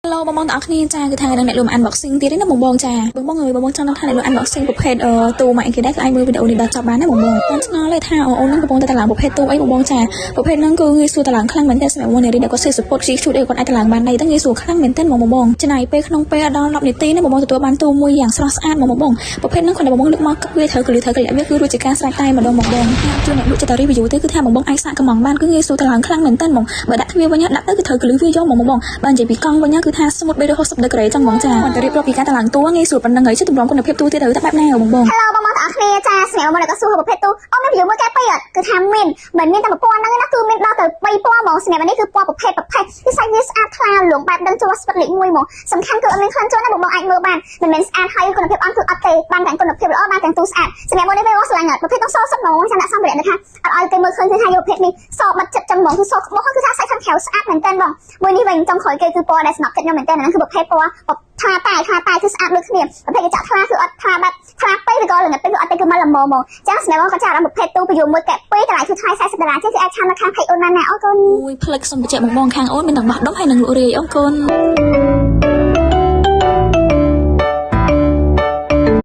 Hello បងបងទាំងអស់គ្នាចាគឺថានឹងអ្នកលក់ unboxing ទៀតទេណាបងបងចាបងបងអើយបងបងចង់ដឹងថាអ្នកលក់ unboxing ប្រភេទអឺទូម៉ាក់គេដែរគឺអាចមើលវីដេអូនេះដល់ចប់បានណាបងបងតាមឆ្ងល់ទេថាអូននឹងកំពុងតែតម្លើងប្រភេទទូអីបងបងចាប្រភេទហ្នឹងគឺងាយស្រួលតម្លើងខ្លាំងមែនទែនសម្រាប់បងនារីដែលគាត់សេ support ជីឈូតអីគាត់អាចតម្លើងបានដែរទៅងាយស្រួលខ្លាំងមែនទែនបងបងចំណាយពេលក្នុងពេលដល់10នាទីណាបងបងទទួលបានទូមួយយ៉ាងស្រស់ស្អាតបងបងប្រភេទហ្នឹងគាត់បងបងលើកមកកឹកវាត្រូវកលឺត្រូវកលៈវាគឺរួចជាការស្រេចតែម្ដងបងបងជួនអ្នកលក់ចិត្តតែ review ទេគឺថាបងបងអាចសាកកំងបានគឺងាយស្រួលតម្លើងខ្លាំងមែនទែនបងបើដាក់ទ្វារវិញដាក់ទៅគឺត្រូវកលឺវាយកបងបងបើនិយាយពីកង់វិញគឺថាsmooth 360ដឺក្រេចឹងហ្មងចាគាត់ទៅរៀបរាប់ពីការតម្លើងតួងាយស្រួលប៉ុណ្្នឹងហើយជិះទម្រាំគុណភាពទូទៀតទៅតែបែបណាបងបង Hello បងប្អូនទាំងអស់គ្នាចាសម្រាប់បងប្អូនដែលក៏សួរប្រភេទទូអូមាន view មួយកែពីរអត់គឺថាមានមិនមានតែមួយពណ៌ហ្នឹងណាគឺមានដល់ទៅ3ពណ៌ហ្មងសម្រាប់នេះគឺពណ៌ប្រភេទប្រភេទគឺសាច់វាស្អាតថ្លាលងបែបដឹងជួស្វិតលេខ1ហ្មងសំខាន់គឺអត់មានក្លិនចូលណាបងបងអាចមើលបានមិនមែនស្អាតហើយគុណភាពអន់គឺអត់ទេបានទាំងគុណភាពល្អបានទាំងទូស្អាតសម្រាប់មួយនេះវាស្រឡាញ់អត់ប្រភេទនោះសសុទ្ធហ្មងចាំដាក់សម្ភារៈនេះថាអត់ឲ្យគេមើលឃើញគឺថាយកប្រភេទនេះសបិទចិត្តចឹងហ្មងគឺសក្បុសគឺថាសាច់ខាងក្រៅស្អាតមែនតើបងមួយនេះវិញចុងក្រោយគេគឺពណ៌ដែលស្នប់ចិត្តខ្ញុំមែនតើហ្នឹងគឺប្រភេទពណ៌ថ្លាតែថ្លាតែគឺស្អាតដូចគ្នាប្រភេទកញ្ចក់ថ្លាគឺអត់ថ្លាបែបថ្លាពេកឬក៏ល្ងិតពេកគឺអត់ទេគឺមកល្មមហ្មងចឹងសម្រាប់បងក៏ចាប់អារម្មណ៍ប្រភេទទូពយុមួយកែពីរតម្លៃគឺថ្លៃ40ដុល្លារជាងគឺអាច chat មកខាង page អូនណាណាអរគុណ អូយផ្លិចសុំបញ្ជាក់បងបងខាងអូនមានទាំងបោះដុំហើយនិងលក់រាយអរគុណ។